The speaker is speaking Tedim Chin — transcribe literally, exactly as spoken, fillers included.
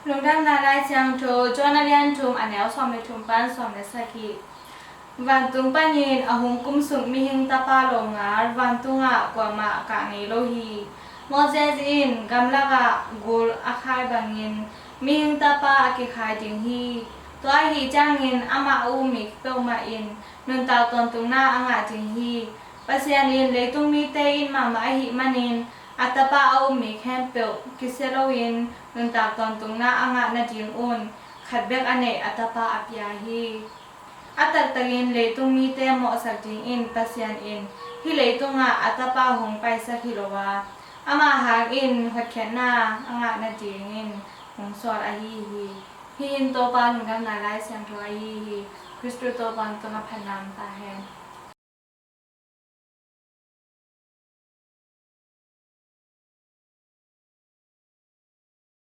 Lungdamna Lai Siangtho, John a lian thum, a neu sawm le thum pan sawm le sagih. Vantung panin a hong kumsuk mihing Tapa longal vantungah kuamah kah ngei lo hi. Moses in gamlakah gul a khai bangin mihing Tapa a kikhai ding hi. Tua ahih ciangin amah a ummik peuhmah in nuntak tawntungna a ngah ding hi. Pasian in leitung mite it mahmah ahih manin a Tapa a ummik khempeuh kisia loin nuntak tawntungna a ngah nadingun khat bek a neih a Tapa a pia hi. A taktakin leitung mite mawhsak dingin Pasian in hih leitungah a Tapa hong paisak hi lo a, amah hangin hotkhiatna a ngah nadingin hong sawl ahi hi. Hih in Topa Lungdamna Lai Siangtho ahi hi. Khristu Topa hong tungah phatna om ta hen.